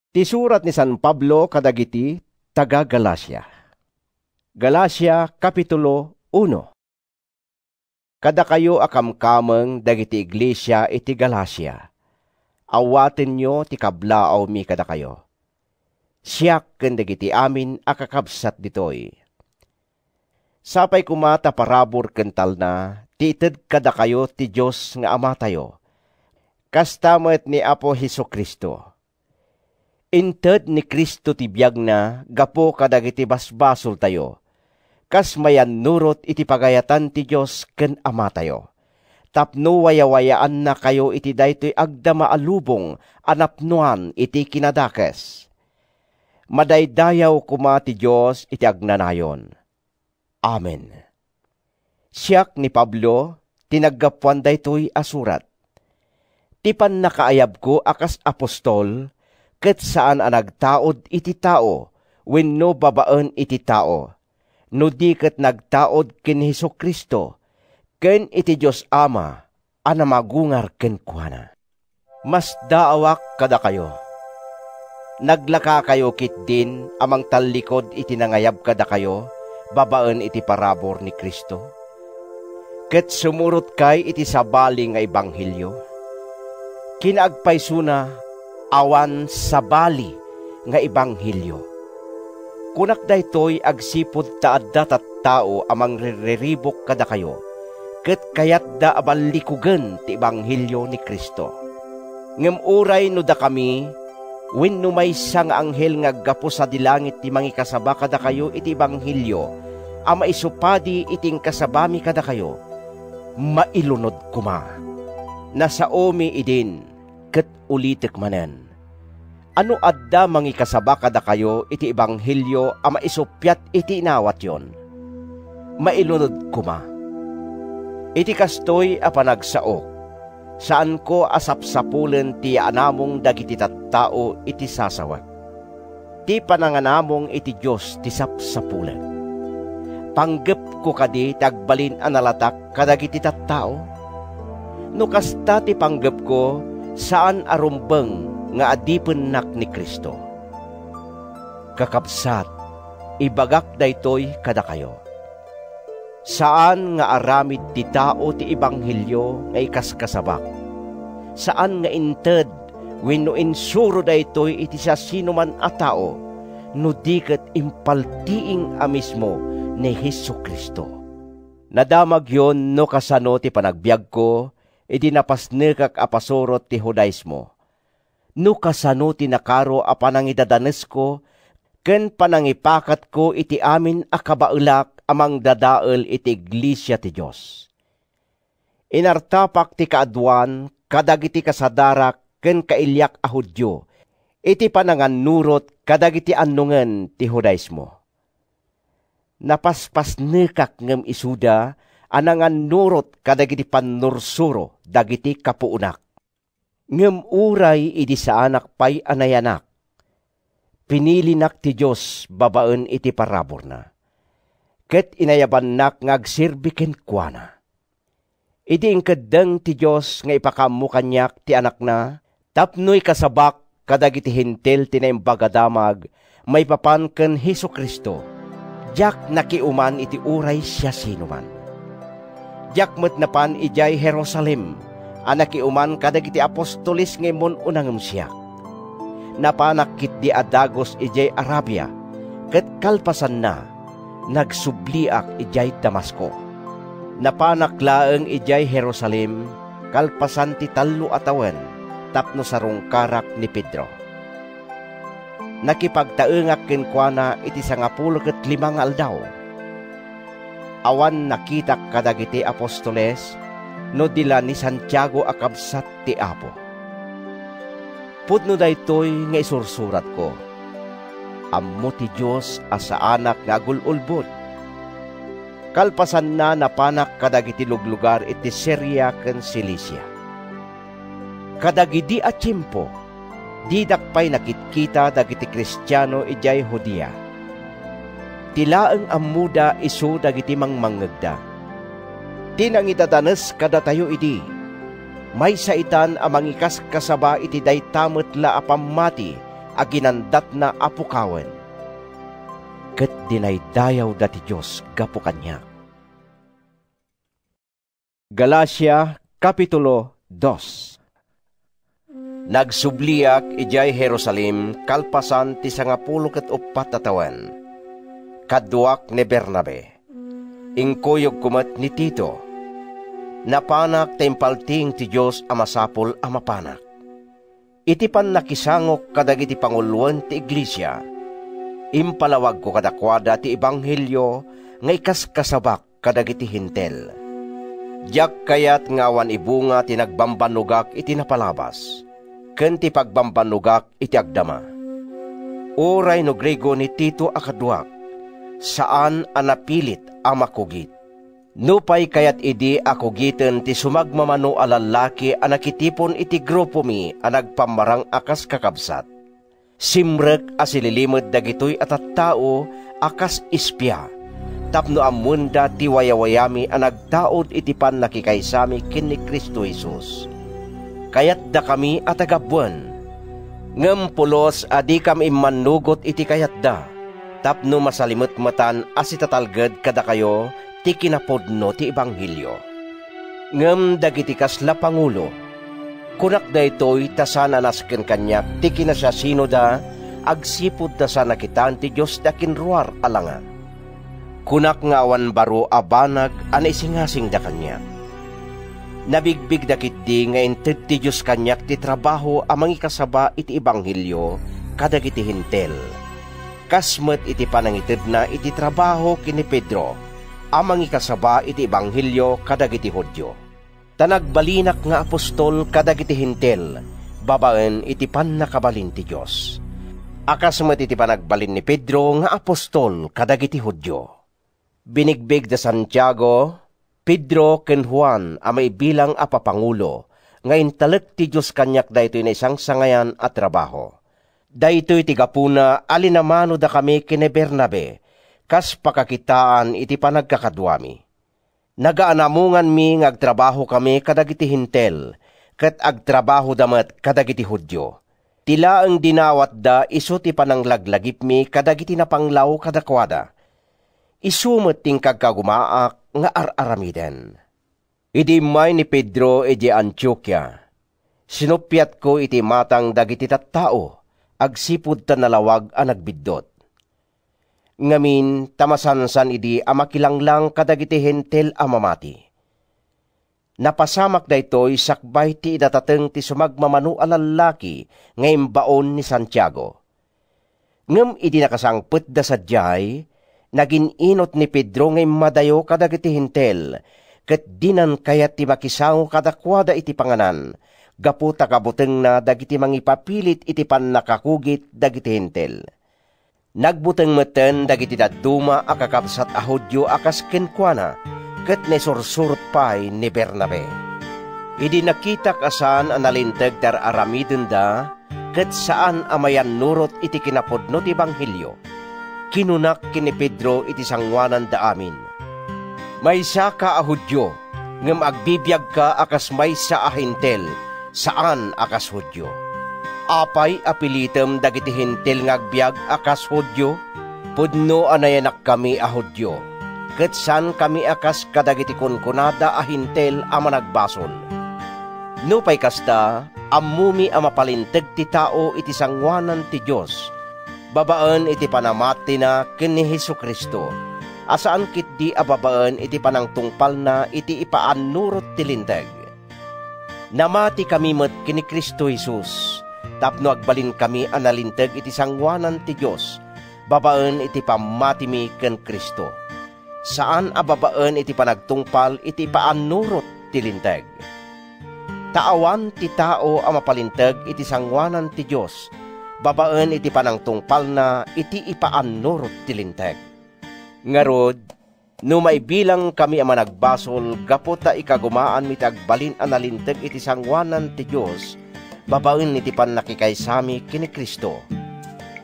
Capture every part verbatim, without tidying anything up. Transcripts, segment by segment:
Ti surat ni San Pablo kadagiti taga-Galacia. Galacia, Kapitulo uno. Kadakayo a kamkameng dagiti iglesia iti Galacia, awatenyo ti kablaawmi kadakayo. Siak ken dagiti amin a kakabsat ditoy. Sapay koma ta parabur ken talna ti ited kadakayo ti Dios nga Amatayo, kasta met ni Apo Jesu-Cristo. Inted ni Cristo ti biagna gapu kadagiti basbasoltayo, kas mayannurot iti pagayatan ti Dios ken Amatayo, tapno wayawayaannakayo iti daytoy agdama a lubong a napnoan iti kinadakes. Madaydayaw koma ti Dios iti agnanayon. Amen. Siak ni Pablo ti naggapuan daytoy a surat. Ti pannakaayabko a kas apostol, ket saan a nagtaud iti tao wenno babaen iti tao, no di ket nagtaud ken Jesu-Cristo ken iti Dios Ama a namagungar kenkuana. Masdaawak kadakayo. Naglakakayo ketdin a mangtallikud iti nangayab kadakayo babaen iti parabur ni Cristo, ket sumurotkay iti sabali nga ebanghelio. Kinaagpaysona, awan sabali nga ebanghelio. Kunak daytoy agsipud ta adda tattao a mangrirriribuk kadakayo, ket kayatda a ballikugen ti ebanghelio ni Cristo. Ngem uray no dakami wenno maysa nga anghel nga aggapu sadi langit ti mangikasaba kadakayo iti ebanghelio a maisupadi iti inkasabami kadakayo, mailunod koma. Nasaomi idin ket ulitek manen. A no adda mangikasaba kadakayo iti ebanghelio a maisuppiat iti inawatyon, mailunod koma. Iti kastoy a panagsaok, saanko a sapsapulen ti yaanamong dagiti tattao iti sasawek. Ti pananganamong iti Dios ti sapsapulen. Panggepko kadi ti agbalin a nalatak kadagiti tattao? No kasta ti panggepko, saan a rumbeng nga adipennak ni Cristo. Kakabsat, ibagak daytoy kadakayo. Saan nga aramid ti tao ti ebanghelio nga ikaskasabak. Saan nga inted wenno insuro daytoy iti siasinoman a tao, no di ket impaltiing a mismo ni Jesu-Cristo. Nadamagyon no kasano ti panagbiagko idi napasnekak a pasurot ti Judaismo, no kasano ti nakaro a panangidadanesko ken panangipakatko iti amin a kabaelak a mangdadael iti iglesia ti Dios. Inartapak ti kaaduan kadagiti kasadarak ken kailiak a Judio iti panangannurot kadagiti annongen ti Judaismo. Napaspasnekak ngem isuda a nangannurot kadagiti pannursuro dagiti kapuonak. Ngem uray idi saanak pay a nayanak, pinilinak ti Dios babaen iti paraburna, ket inayabannak nga agserbi kenkuana. Idi inkeddeng ti Dios nga ipakaammo kaniak ti Anakna tapno ikasabak kadagiti Hentil ti Naimbag a Damag maipapan ken Jesu-Cristo, diak nakiuman iti uray siasinoman. Diak met napan idiay Jerusalem a nakiuman kadagiti apostoles nga immun-una ngem siak. Napanak ketdi a dagus idiay Arabia, ket kalpasanna, nagsubliak idiay Damasco. Napanak laeng idiay Jerusalem kalpasan ti tallo a tawen tapno sarungkarak ni Pedro. Nakipagtaengak kenkuana iti sangapulo ket lima nga aldaw. Awan nakitak kadagiti apostoles no di la ni Santiago a kabsat ti Apo. Pudno daytoy nga isursuratko. Ammo ti Dios a saanak nga agul-ulbod. Kalpasanna, napanak kadagiti luglugar iti Siria ken Cilicia. Kadagidi a tiempo, didak pay nakitkita dagiti Kristiano idiay Judea. Ti laeng ammoda isu dagiti mangmangngegda. Ti nangidadanes kadatayo idi, maysa itan a mangikaskasaba iti dayta met la a pammati a ginandatna a pukawen. Ket dinaydayawda ti Dios gapu kaniak. Galacia, Kapitulo dos. Nagsubliak idiay Jerusalem kalpasan ti sangapulo ket uppat a tawen. Kaduak ni Bernabe. Inkuyogko met ni Tito. Napanak ta impaltiing ti Dios a masapul a mapanak. Iti pannakisangok kadagiti panguloen ti iglesia, impalawagko kadakuada ti ebanghelio nga ikaskasabak kadagiti Hentil. Diak kayat nga awan ibunga ti nagbambannogak iti napalabas, ken ti pagbambannogak iti agdama. Uray no Griego ni Tito a kaduak, saan a napilit a makugit. Nupay kayat idi a kugiten ti sumagmamano a lallaki a nakitipon iti grupomi a nagpammarang a kas kakabsat, simrek a sililimud dagitoy a tattao a kas espia, tapno ammoenda ti wayawayami a nagtaud iti pannakikaysami ken ni Cristo Jesus. Kayatdakami a tagabuen, ngem pulos a dikam immannugot iti kayatda, tapno masalimetmetan a sitatalged kadakayo ti kinapudno ti ebanghelio. Ngem dagiti kasla pangulo, kunak daytoy ta saan a nasken kaniak ti kinasiasinoda agsipud ta saan a kitaen ti Dios ti akinruar a langa. Kunak nga awan baro a banag a naisingasingda kaniak. Nabigbigda ketdi nga inted ti Dios kaniak ti trabaho a mangikasaba iti ebanghelio kadagiti Hentil, kas met iti panangitedna iti trabaho ken ni Pedro a mangikasaba iti ebanghelio kadagiti Judio. Ta nagbalinak nga apostol kadagiti Hentil babaen iti pannakabalin ti Dios, a kas met iti panagbalin ni Pedro nga apostol kadagiti Judio. Binigbig da Santiago, Pedro, ken Juan a maibilang a papangulo nga intalek ti Dios kaniak daytoy naisangsangayan a trabaho. Daytoy ti gapuna a linamano dakami ken ni Bernabe kas pakakitaan iti panagkakaduami. Nagaanamonganmi nga agtrabahokami kadagiti Hentil, ket agtrabahoda met kadagiti Judio. Ti laeng dinawatda isu ti pananglaglagipmi kadagiti napanglaw kadakuada. Isu met ti inkagkagumaak nga ar-aramiden. Idi immay ni Pedro idiay Antiokia, sinuppiatko iti imatang dagiti tattao agsipud ta nalawag a nagbiddut. Ngamin, ta masansan idi a makilanglang kadagiti Hentil a mamati. Napasamak daytoy sakbay ti idatateng ti sumagmamano a lallaki nga imbaon ni Santiago. Ngem idi nakasangpetda sadiay, nagin-inut ni Pedro nga immadayo kadagiti Hentil, ket dinan kayat ti makisango kadakuada iti panganan, gapu ta kabutengna dagiti mangipapilit iti pannakakugit dagiti Hentil. Nagbuteng metten dagiti dadduma a kakabsat a Judio a kas kenkuana, ket naisursurot pay ni Bernabe. Idi nakitak a saan a nalinteg ti ar-aramidenda, ket saan a mayannurot iti kinapudno ti ebanghelio, kinunak ken ni Pedro iti sangoananda amin, "Maysaka a Judio, ngem agbibiagka a kas maysa a Hentil, saan a kas Judio. Apay a pilitem dagiti Hentil nga agbiag a kas Judio? Pudno a nayanakkami a Judio, ket saankami a kas kadagiti kunkunada a Hentil a managbasol. Nupay kasta, ammomi a mapalinteg ti tao iti sangoanan ti Dios, babaen iti panamatina ken ni Jesu-Cristo, a saan ketdi a babaen iti panangtungpalna iti ipaannurot ti Linteg. Namatikami met ken ni Cristo Jesus tapno agbalinkami a nalinteg iti sangoanan ti Dios babaen iti pammatimi ken Cristo, saan a babaen iti panagtungpal iti ipaannurot ti Linteg. Ta awan ti tao a mapalinteg iti sangoanan ti Dios babaen iti panangtungpalna iti ipaannurot ti Linteg. Ngarud, no maibilangkami a managbasol gapu ta ikagumaanmi ti agbalin a nalinteg iti sangoanan ti Dios babaen iti pannakikaysami ken ni Cristo,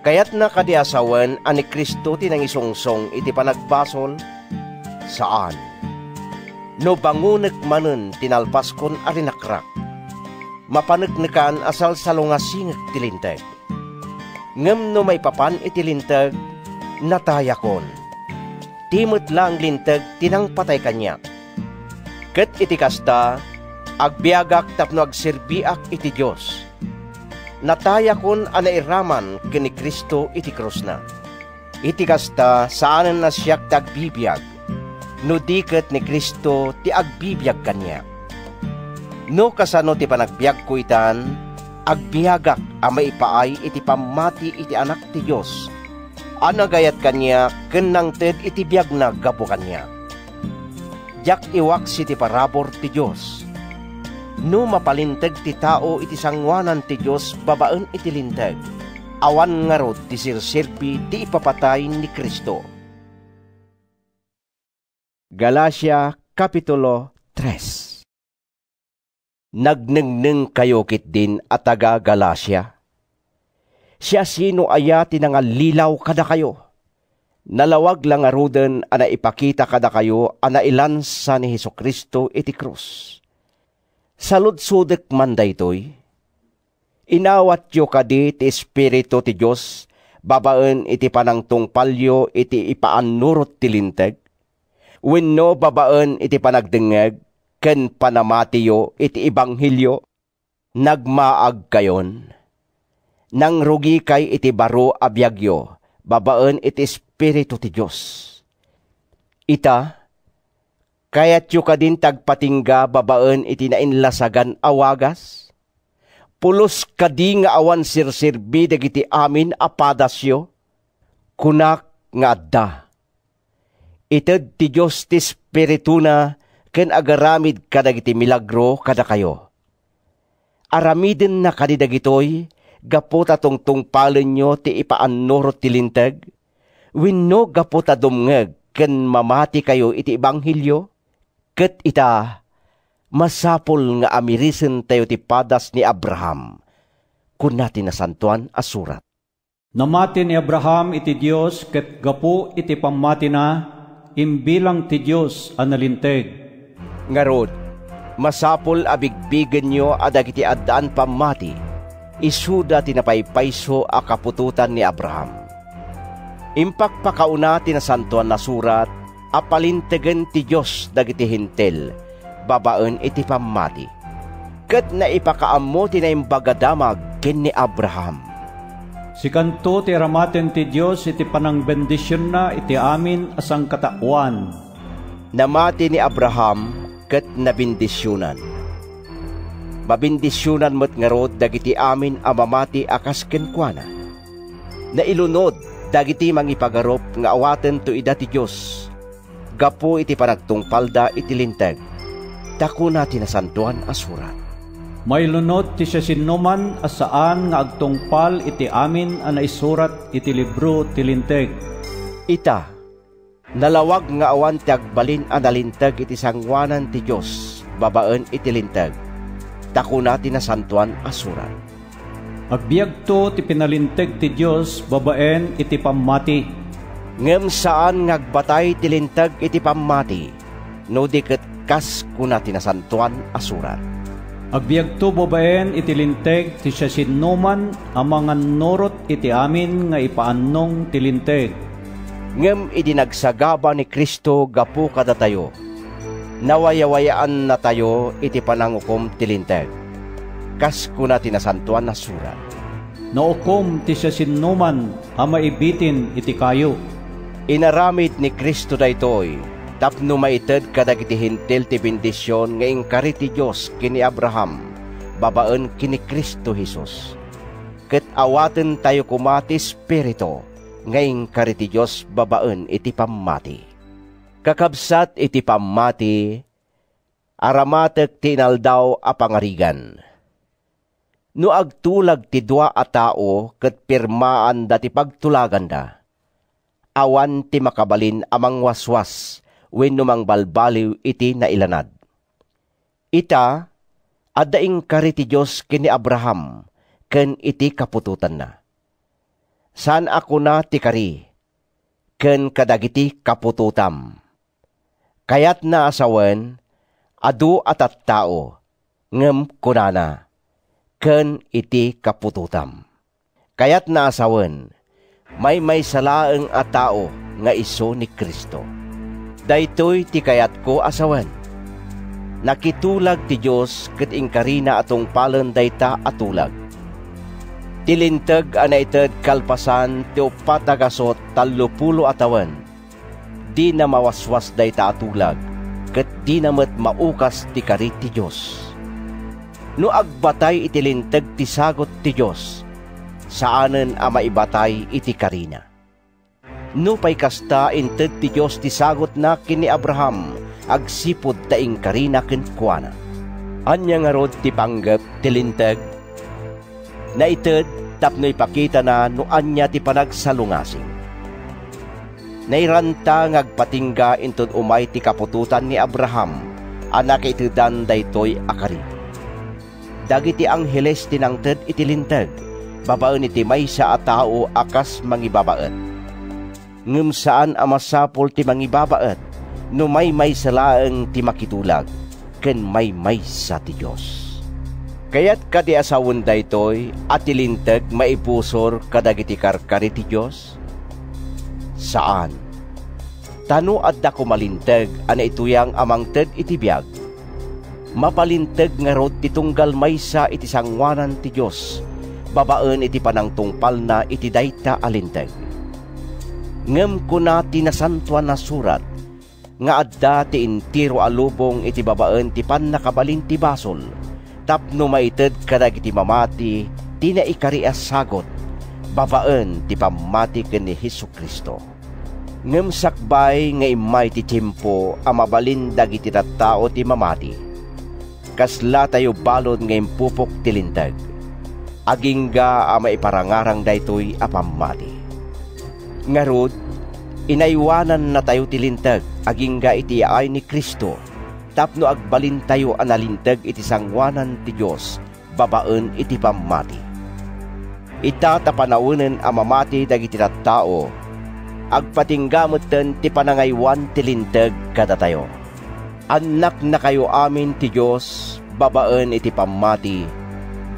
kayatna kadi a sawen a ni Cristo ti nangisungsong iti panagbasol? Saan! No bangonek manen ti nalpaskon a rinakrak, mapaneknekan a salsalungasingek ti Linteg. Ngem no maipapan iti Linteg, natayakon. Ti met laeng Linteg ti nangpatay kaniak. Ket iti kasta, agbiagak tapno agserbiak iti Dios. Natayakon a nairaman ken ni Cristo iti krusna. Iti kasta, saanen a siak ti agbibiag, no di ket ni Cristo ti agbibiag kaniak. No kasano ti panagbiagko itan, agbiagak a maipaay iti pammati iti Anak ti Dios a nagayat kaniak ken nangted iti biagna gapu kaniak. Diak iwaksi ti parabur ti Dios. No mapalinteg ti tao iti sangoanan ti Dios babaen iti Linteg, awan ngarud ti serserbi ti ipapatay ni Cristo. Galacia, Kapitulo tres. Nagnengnengkayo ketdin a taga-Galacia? Siasino aya ti nangallilaw kadakayo? Nalawag la ngaruden a naipakita kadakayo a nailansa ni Jesu-Cristo iti krus. Saludsodek man daytoy: Inawatyo kadi ti Espiritu ti Dios babaen iti panangtungpalyo iti ipaannurot ti Linteg, wenno babaen iti panagdengngeg ken panamatiyo iti ebanghelio? Nagmaagkayon. Nangrugikay iti baro a biagyo babaen iti Espiritu ti Dios. Ita, kayatyo kadin ti agpatingga babaen iti nainlasagan a wagas? Pulos kadi nga awan serserbi dagiti amin a padasyo? Kunak nga adda. Ited ti Dios ti Espirituna ken agaramid kadagiti milagro kadakayo. Aramidenna kadi dagitoy gapu ta tungtungpalenyo ti ipaannurot ti Linteg, wenno gapu ta dumngeg ken mamatikayo iti ebanghelio? Ket ita, masapul nga amirisentayo ti padas ni Abraham, kuna ti Nasantoan a Surat. Namati ni Abraham iti Dios, ket gapu iti pammatina, imbilang ti Dios a nalinteg. Ngarud, masapul a bigbigenyo a dagiti addaan pammati, isuda ti napaypayso a kaputotan ni Abraham. Impakpakauna ti Nasantoan a Surat a palintegen ti Dios dagiti Hentil babaen iti pammati, ket naipakaammo ti Naimbag a Damag ken ni Abraham. Sikanto ti aramaten ti Dios iti panangbendisionna iti amin a sangkataoan. Namati ni Abraham ket nabendisionan. Mabendisionan met ngarud dagiti amin a mamati a kas kenkuana. Nailunod dagiti mangipagarup nga awaten to ida ti Dios gapu iti panagtungpalda iti Linteg. Ta kuna ti Nasantoan a Surat, "Mailunod ti siasinoman a saan nga agtungpal iti amin a naisurat iti libro ti Linteg." Ita, nalawag nga awan ti agbalin a nalinteg iti sangoanan ti Dios babaen iti Linteg. Ta kuna ti Nasantoan a Surat, "Agbiagto ti pinalinteg ti Dios babaen iti pammati." Ngem saan nga agbatay ti Linteg iti pammati, no di ket kas kuna ti Nasantoan a Surat, "Agbiagto babaen iti Linteg ti siasinoman a mangannurot iti amin nga ipaannong ti Linteg." Ngem idi nagsagaba ni Cristo gapu kadatayo, nawayawayaannatayo iti panangukom ti Linteg. Kas kuna ti Nasantoan a Surat, "Naukom ti siasinoman a maibitin iti kayo." Inaramid ni Cristo daytoy tapno maited kadagiti Hentil ti bendision nga inkari ti Dios ken ni Abraham babaen ken ni Cristo Jesus. Ket awatentayo koma ti Espiritu nga inkari ti Dios babaen iti pammati. Kakabsat iti pammati, aramatek ti inaldaw a pangarigan. No agtulag ti dua a tao ket pirmaanda ti pagtulaganda, awan ti makabalin a mangwaswas wenno mangbalbaliw iti nailanad. Ita, adda inkari ti Dios ken ni Abraham ken iti kaputotanna. Saan a kuna ti kari, "ken kadagiti kaputotam." Kayatna a sawen, adu a tattao, ngem kunana, "ken iti kaputotam." Kayatna a sawen, maymaysa laeng a tao nga isu ni Cristo. Daytoy ti kayatko a sawen: nakitulag ti Dios ket inkarina a tungpalen dayta a tulag. Ti Linteg a naited kalpasan ti uppat a gasut tallopulo a tawen, dina mawaswas dayta a tulag, ket dina met maukas ti kari ti Dios. No agbatay iti Linteg ti sagut ti Dios, saanen a maibatay iti karina. Nupay kasta, inted ti Dios ti sagutna ken ni Abraham agsipud ta inkarina kenkuana. Ania ngarud ti panggep ti Linteg? Naited tapno ipakitana no ania ti panagsalungasing. Nairanta nga agpatingga inton umay ti kaputotan ni Abraham a nakaitedan daytoy a kari. Dagiti angheles ti nangted iti Linteg babaen iti maysa a tao a kas mangibabaet. Ngem saan a masapul ti mangibabaet no maymaysa laeng ti makitulag ken maymaysa ti Dios. Kayat kadi a sawen daytoy a ti Linteg maibusor kadagiti karkari ti Dios? Saan! Ta no adda koma Linteg a naituyang a mangted iti biag, mapalinteg ngarud ti tunggal maysa iti sangoanan ti Dios babaen iti panangtungpalna iti dayta a Linteg. Ngem kuna ti Nasantoan a Surat nga adda ti entero a lubong iti babaen ti pannakabalin ti basol tapno maited kadagiti mamati ti naikari a sagut babaen ti pammati ken ni Jesu-Cristo. Ngem sakbay nga immay ti tiempo a mabalin dagiti tattao ti mamati, kaslatayo balud nga impupok ti Linteg, agingga a maiparangarang daytoy a pammati. Ngarud, inaywanannatayo ti Linteg agingga iti yaay ni Cristo tapno agbalintayo a nalinteg iti sangoanan ti Dios babaen iti pammati. Ita ta panawenen a mamati dagiti tattao, agpatingga metten ti panangaywan ti Linteg kadatayo. Annaknakayo amin ti Dios babaen iti pammati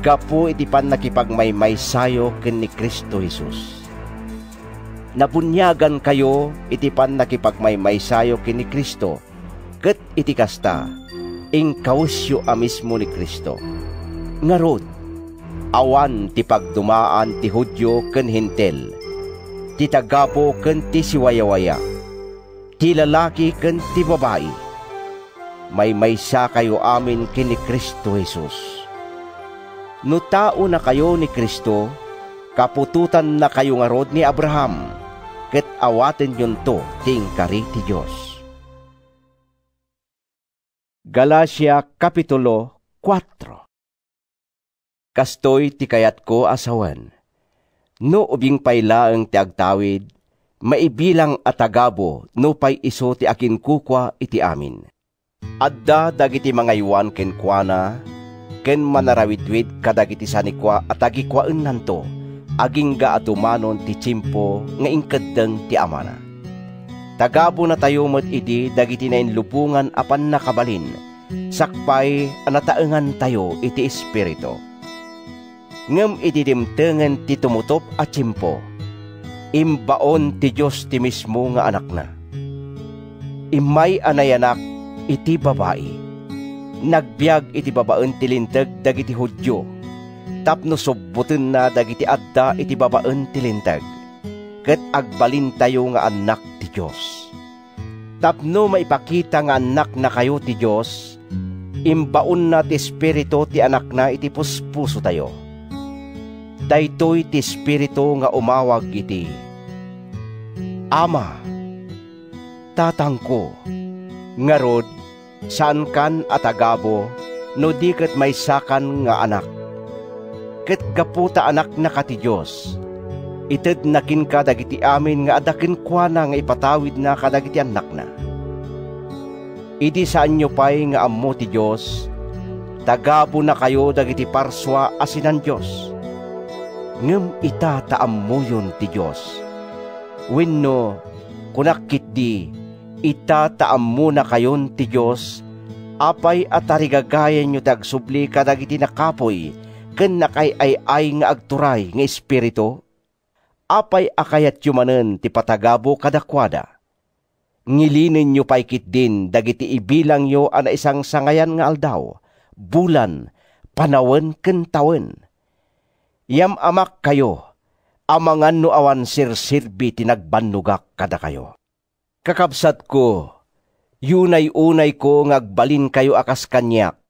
gapu iti pannakipagmaymaysayo ken ni Cristo Jesus. Nabuniagankayo iti pannakipagmaymaysayo ken ni Cristo, ket iti kasta, inkawesyo a mismo ni Cristo. Ngarud, awan ti pagdumaan ti Judio ken Hentil, ti tagabu ken ti siwayawaya, ti lalaki ken ti babai. Maymaysakayo amin ken ni Cristo Jesus. No taonakayo ni Cristo, kaputotannakayo ngarud ni Abraham, ket awatenyonto ti inkari ti Dios. Galacia Kapitulo kuatro. Kastoy ti kayatko a sawen: no ubing pay laeng ti agtawid, maibilang a tagabu nupay isu ti akinkukua iti amin. Adda dagiti mangaywan kenkuana ken manarawidwid kadagiti sanikua a tagikuaennanto, agingga a dumanon ti tiempo nga inkeddeng ti Amana. Tagabunatayo met idi dagiti nainlubongan a pannakabalin, sakbay a nataengantayo iti Espiritu. Ngem idi dimtengen ti tumutop a tiempo, imbaon ti Dios ti mismo nga Anakna. Immay a nayanak iti babai, nagbiag iti babaen ti Linteg dagiti Judio, tapno subbotenna dagiti adda iti babaen ti Linteg, ket agbalintayo nga annak ti Dios. Tapno maipakita nga annaknakayo ti Dios, imbaonna ti Espiritu ti Anakna iti puspusotayo. Daytoy ti Espiritu nga umawag iti, "Ama, Tatangko." Ngarud, saankan a tagabu no di ket maysakan nga anak. Ket gapu ta anaknaka ti Dios, itedna kenka dagiti amin nga adda kenkuana nga ipatawidna kadagiti annakna. Idi saanyo pay nga ammo ti Dios, tagabunakayo dagiti parsua a sinan-Dios. Ngem ita ta ammoyon ti Dios. Wenno, kunak ketdi, ita ta ammonakayon ti Dios, apay a tarigagayanyo ti agsubli kadagiti nakapuy ken nakaay-ay-ay nga agturay nga espiritu? Apay a kayatyo manen ti patagabo kadakuada? Ngilinenyo pay ketdin dagiti ibilangyo a naisangsangayan nga aldaw, bulan, panawen ken tawen. Yam-amakkayo, amangan no awan serserbi ti nagbannogak kadakayo. Kakabsatko, yunay-unayko nga agbalinkayo a kas kaniak,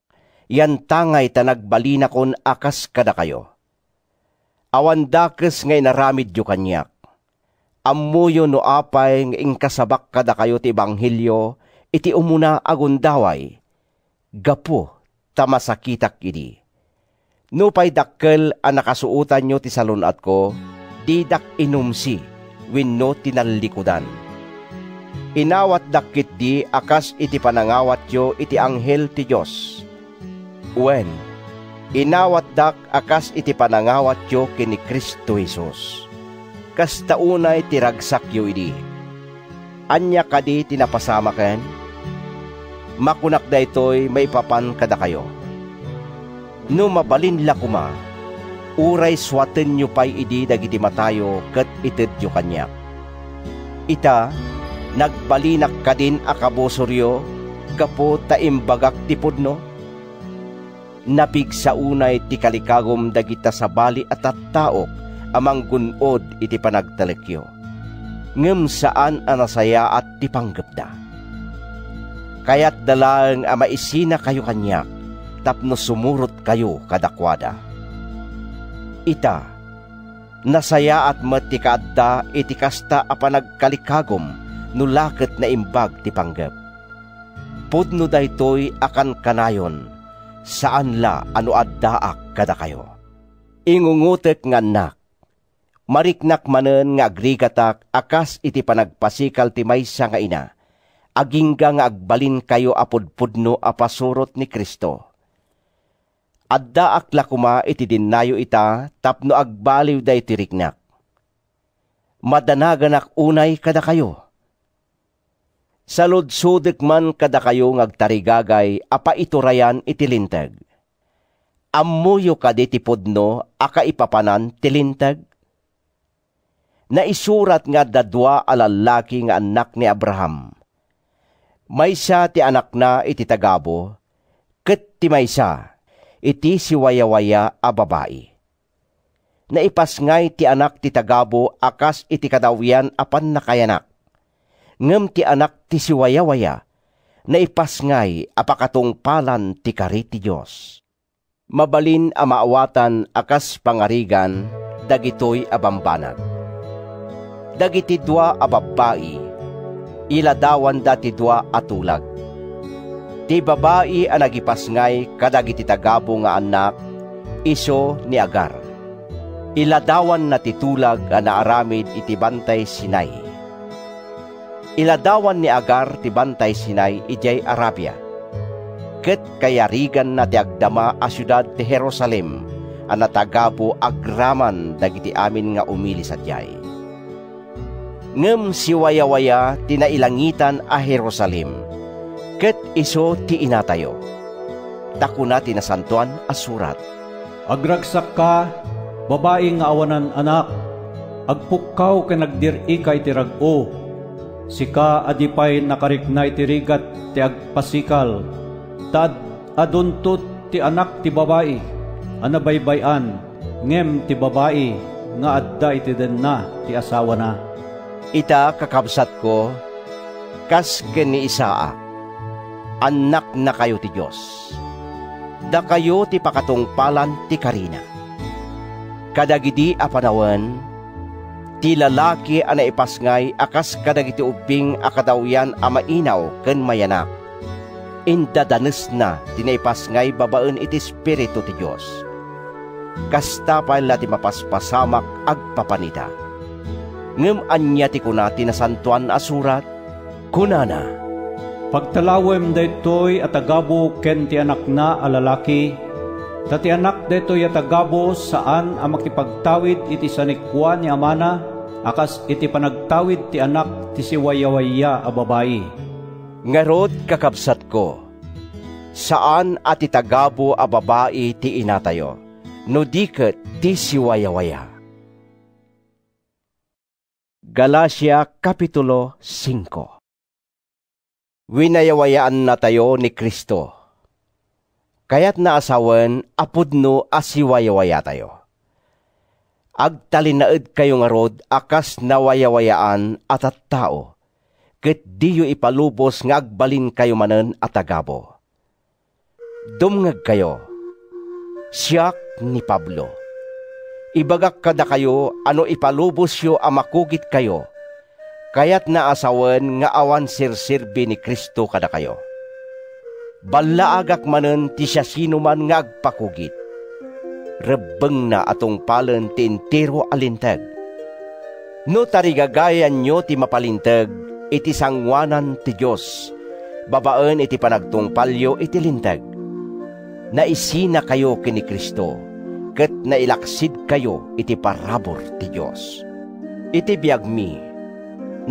yantangay ta nagbalinakon a kas kadakayo. Awan dakes nga inaramidyo kaniak. Ammoyo no apay nga inkasabak kadakayo ti ebanghelio iti umuna a gundaway, gapu ta masakitak idi. Nupay dakkel a nakasuotanyo ti salun-atko, didak inumsi wenno tinallikudan. Inawatdak ketdi a kas iti panangawatyo iti anghel ti Dios. Wen, inawatdak a kas iti panangawatyo ken ni Cristo Jesus. Kasta unay ti ragsakyo idi. Ania kadi ti napasamaken? Makunak daytoy maipapan kadakayo. No mabalin la koma, uray suatenyo pay idi dagiti matayo ket itedyo kaniak. Ita, nagbalinak kadin a kabusoryo gapu ta imbagak ti pudno? Napigsa unay ti kalikagum dagita sabali a tattaok a manggun-od iti panagtalekyo, ngem saan a nasayaat ti panggepda. Kayatda laeng a maisinakayo kaniak tapno sumurotkayo kadakuada. Ita, nasayaat met ti kaadda iti kasta a panagkalikagum no la ket naimbag ti panggep. Pudno daytoy a kankanayon, saan la a no addaak kadakayo. Ingungotek nga annak, mariknak manen nga agrigatak a kas iti panagpasikal ti maysa nga ina, agingga nga agbalinkayo a pudpudno a pasurot ni Cristo. Addaak la koma iti dennayo ita tapno agbaliw daytoy riknak. Madanaganak unay kadakayo. Saludsodek man kadakayo nga agtarigagay a paiturayan iti Linteg. Ammoyo kadi ti pudno a kaipapanan ti Linteg? Naisurat nga adda dua a lallaki nga annak ni Abraham. Maysa ti anakna iti tagabu, ket ti maysa iti siwayawaya a babai. Naipasngay ti anak ti tagabu a kas iti kadawyan a pannakayanak, ngem ti anak ti siwayawaya naipasngay a pakatungpalan ti kari ti Dios. Mabalin a maawatan a kas pangarigan dagitoy a bambanag. Dagiti dua a babbai, iladawanda ti dua a tulag. Ti babai a nagipasngay kadagiti tagabu nga annak, isu ni Agar. Iladawanna ti tulag a naaramid iti Bantay Sinai. Iladawan ni Agar ti Bantay Sinai idiay Arabia, ket kayariganna ti agdama a siudad ti Jerusalem a natagabu agraman dagiti amin nga umili sadiay. Ngem siwayawaya ti nailangitan a Jerusalem, ket isu ti inatayo. Ta kuna ti Nasantoan a Surat, "Agragsakka, babai nga awanan anak, agpukkaw ken agdir-ika iti rag-o. Sika a di pay nakarikna iti rigat ti agpasikal, ta ad-, adunto ti anak ti babai a nabaybay-an, ngem ti babai nga adda iti denna ti asawana." Ita, kakabsatko, kas ken ni Isaac, annaknakayo ti Dios. Dakayo ti pakatungpalan ti karina. Kadagidi a panawen, ti lalaki a naipasngay a kas kadagiti ubbing a kadawyan a mainaw ken mayanak, indadanesna ti naipasngay babaen iti Espiritu ti Dios. Kasta pay la ti mapaspasamak agpapan ita. Ngem ania ti kuna ti Nasantoan a Surat? Kunana, "Pagtalawem daytoy a tagabu ken ti anakna a lalaki, ta ti anak daytoy a tagabu saan a makipagtawid iti sanikua ni amana a kas iti panagtawid ti anak ti siwayawaya a babai." Ngarud, kakabsatko, saan a ti tagabu a babai ti inatayo. no di ket ti siwayawaya. Galacia, Kapitulo singko. Winayawayaannatayo ni Cristo. Kayatna a sawen a pudno a siwayawayatayo. Agtalinaedkayo ngarud a kas nawayawayaan a tattao, ket diyo ipalubos nga agbalinkayo manen a tagabu. Dumngegkayo. Siak ni Pablo. Ibagak kadakayo a no ipalubosyo a makugitkayo, kayatna a sawen nga awan serserbi ni Cristo kadakayo. Ballaagak manen ti siasinoman nga agpakugit. Rebbengna a tungpalen ti entero a linteg. No tarigagayanyo ti mapalinteg iti sangoanan ti Dios babaen iti panagtungpalyo iti linteg, naisinakayo ken ni Cristo ket nailaksidkayo iti parabur ti Dios. Iti biagmi,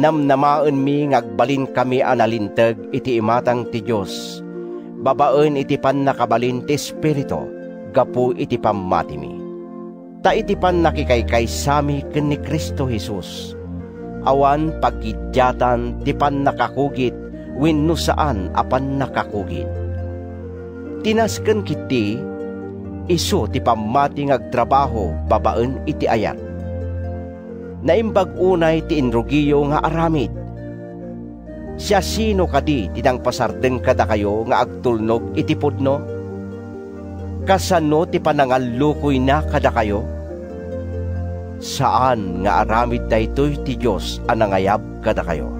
namnamaenmi nga agbalinkami a nalinteg iti imatang ti Dios babaen iti pannakabalin ti Espiritu gapu iti pammatimi. Ta iti pannakikaysami ken ni Cristo Jesus, awan paggidiatan ti pannakakugit wenno saan a pannakakugit. Ti nasken ketdi, isu ti pammati nga agtrabaho babaen iti ayat. Naimbag unay ti inrugiyo nga aramid. Siasino kadi ti nangpasardeng kadakayo nga agtulnog iti pudno? Kasano ti panangallukoyna kadakayo? Saan nga aramid daytoy ti Dios a nangayab kadakayo.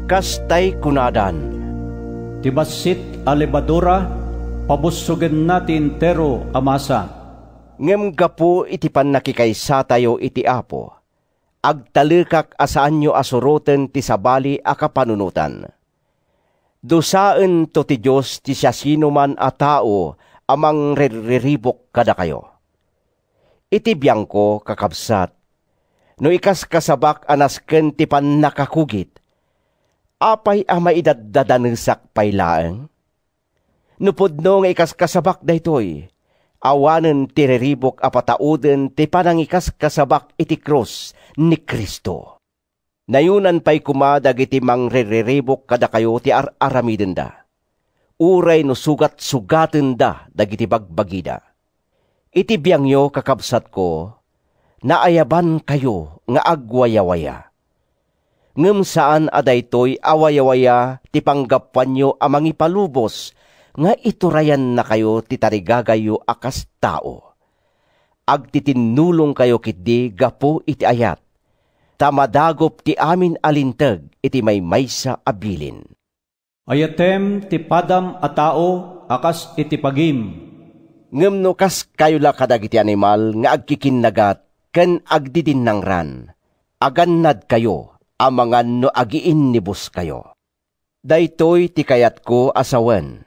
Kastay kunadan, "Ti bassit a lebadura, pabussogenna ti entero a masa." Ngem gapu iti pannakikaysatayo iti Apo, agtalekak a saanyo a suroten ti sabali a kapanunotan. Dusaento ti Dios ti siasinoman a tao a mangrirriribuk kadakayo. Iti biangko, kakabsat, no ikaskasabak a nasken ti pannakakugit, apay a maidaddadanesak pay laeng? No pudno nga ikaskasabak daytoy, awanen ti riribuk a patauden ti panangikaskasabak iti krus ni Cristo. Nayonan pay koma dagiti mangrirriribuk kadakayo ti ar-aramidenda. Uray no sugat-sugatenda dagiti bagbagida. Iti biangyo, kakabsatko, naayabankayo nga agwayawaya. Ngem saan a daytoy a wayawaya ti panggapuanyo a mangipalubos nga iturayannakayo ti tarigagayyo a kas tao. Agtitinnulongkayo ketdi gapu iti ayat, ta madagop ti amin a linteg iti maymaysa a bilin. Ayatem ti padam a tao a kas iti pagim. Ngem no kaskayo la kadagiti animal nga agkikinnagat ken agdidinnangran, agannadkayo amangan no agiinnibuskayo. Daytoy ti kayatko a sawen: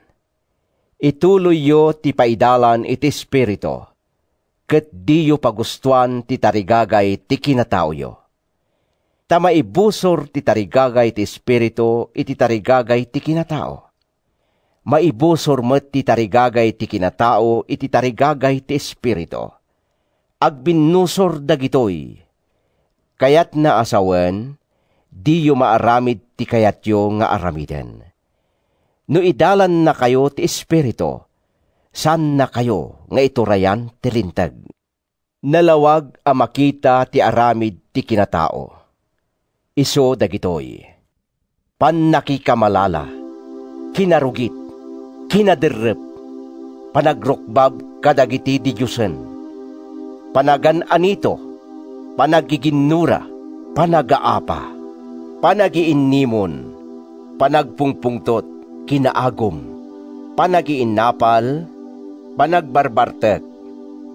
ituloyyo ti paidalan iti Espiritu, ket diyo pagustoan ti tarigagay ti kinataoyo. Ta maibusor ti tarigagay ti Espiritu iti tarigagay ti kinatao. Maibusor met ti tarigagay ti kinatao iti tarigagay ti Espiritu. Agbinnusor dagitoy. Kayatna a sawen, diyo maaramid ti kayatyo nga aramiden. No idalannakayo ti Espiritu, saannakayo nga iturayan ti Linteg. Nalawag a makita ti aramid ti kinatao. Isu dagitoy: pannakikamalala, kinarugit, kinaderrep, panagrukbab kadagiti didiosen, panagan-anito, panagiginnura, panagaapa, panagiinnimon, panagpungpungtot, kinaagum, panagiinnapal, panagbarbartek,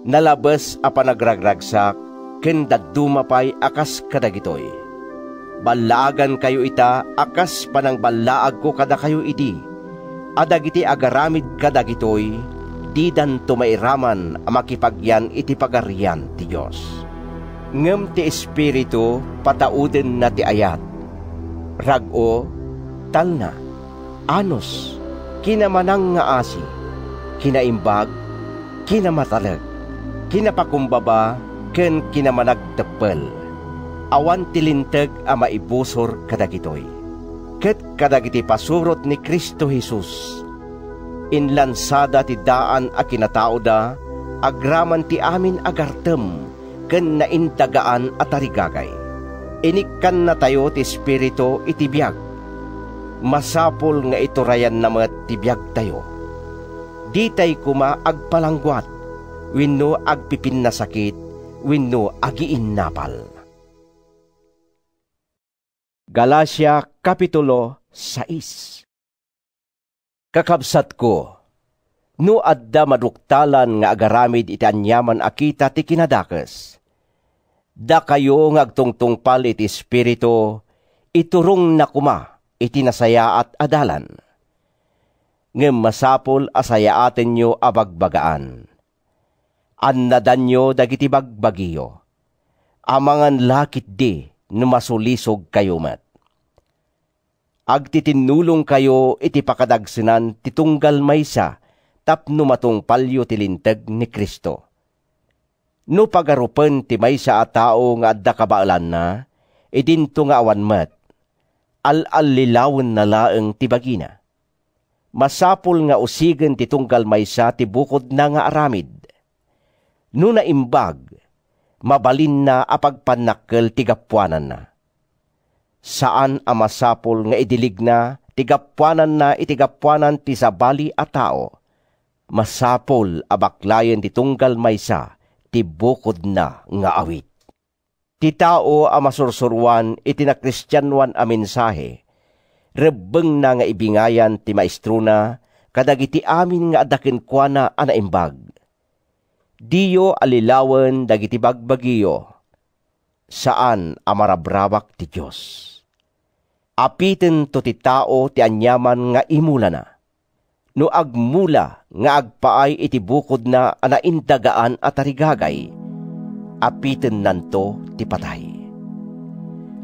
nalabes a panagragragsak, ken dadduma pay a kas kadagitoy. Ballaagankayo ita a kas panangballaagko kadakayo idi, a dagiti agaramid kadagitoy, didanto mairaman a makipagyan iti Pagarian ti Dios. Ngem ti Espiritu pataudenna ti ayat, rag-o, talna, anus, kinamanangngaasi, kinaimbag, kinamatalek, Kinapakumbaba ken kinamanagteppel, awan ti linteg a maibusor kadagitoy. Ket kadagiti pasurot ni Cristo Jesus, inlansada ti daan a kinataoda agraman ti amin a gartem ken naindagaan a tarigagay. Inikkannatayo ti Espiritu iti biag. Masapul nga iturayanna met ti biagtayo. Ditay koma agpalangguat wenno agpipinnasakit wenno agiinnapal. Galacia, Kapitulo sais. Kakabsatko, no adda maduktalan nga agaramid iti aniaman a kita ti kinadakes, dakayo nga agtungtungpal iti Espiritu, iturongna koma iti nasayaat a dalan. Ngem masapul a sayaatenyo a bagbagaan. Annadanyo dagiti bagbagiyo. Amangan la ketdi no masulisogkayo met. Agtitinnulongkayo iti pakadagsenan ti tunggal maysa tapno matungpalyo ti linteg ni Cristo. No pagarupen ti maysa a tao nga adda kabaelanna, idinto nga awan met, al-allilawenna laeng ti bagina. Masapul nga usigen ti tunggal maysa ti bukodna nga aramid. No naimbag, mabalinna a pagpannakkel ti gapuananna. Saan a masapul nga idiligna ti gapuananna iti gapuanan ti sabali a tao. Masapul a baklayen ti tunggal maysa ti bukodna nga awit. Ti tao a masursuroan iti nakristianoan a mensahe, rebbengna nga ibingayan ti maestrona kadagiti amin nga adda kenkuana a naimbag. Diyo allilawen dagiti bagbagiyo. Saan a marabrabak ti Dios. Apitento ti tao ti aniaman nga imulana. No agmula nga agpaay iti bukodna a naindagaan a tarigagay, apitennanto ti patay.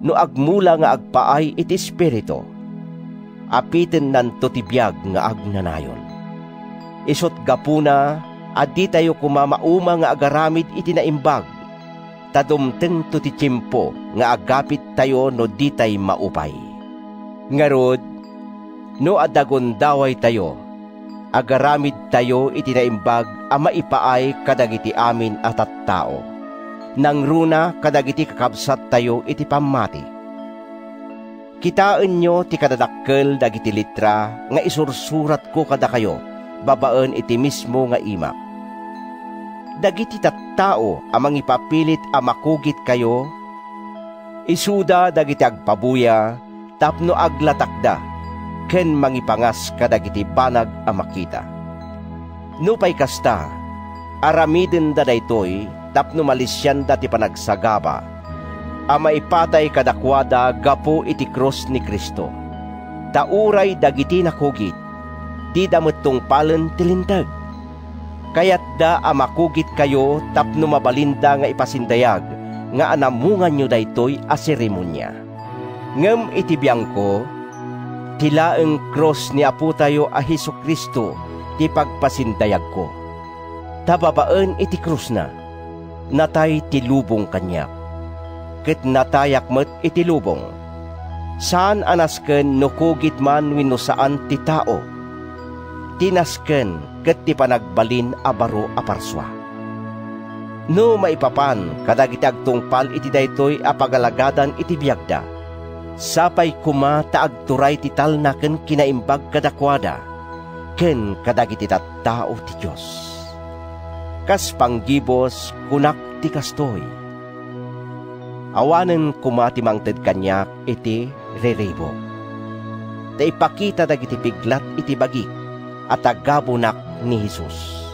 No agmula nga agpaay iti Espiritu, apitennanto ti biag nga agnanayon. Isut' gapuna a ditayo koma mauma nga agaramid iti naimbag, ta dumtengto ti tiempo nga agapittayo no ditay maupay. Ngarud, no adda gundawaytayo, agaramidtayo iti naimbag a maipaay kadagiti amin a tattao, nangruna kadagiti kakabsattayo iti pammati. Kitaenyo ti kadadakkel dagiti letra nga isursuratko kadakayo babaen iti mismo nga imak. Dagiti tattao a mangipapilit a makugitkayo, isuda dagiti agpabuya tapno aglatakda ken mangipangas kadagiti banag a makita. Nupay kasta, aramidenda daytoy tapno malisianda ti panagsagaba a maipatay kadakuada gapu iti krus ni Cristo. Ta uray dagiti nakugit, dida met tungpalen ti linteg. Kayatda a makugitkayo tapno mabalinda nga ipasindayag nga anamunganyo daytoy a seremonia. Ngem iti biangko, ti laeng krus ni Apotayo a Jesu-Cristo ti pagpasindayagko. Ta babaen iti krusna, natay ti lubong kaniak, ket natayak met iti lubong. Saan a nasken no kugit man wenno saan ti tao. Ti nasken ket ti panagbalin a baro a parsua. No maipapan kadagiti agtungpal iti daytoy a pagalagadan iti biagda, sapay koma ta agturay ti talna ken kinaimbag kadakuada ken kadagiti tattao ti Dios. Kas panggibus, kunak ti kastoy: Awanen koma ti mangted kaniak iti riribuk, ta ipakita dagiti piglat iti bagik a tagabunak ni Jesus.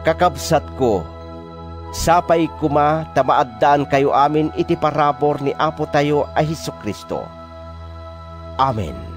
Kakabsatko, sapay koma ta maaddaankayo amin iti parabur ni Apotayo a Jesu-Cristo. Amen.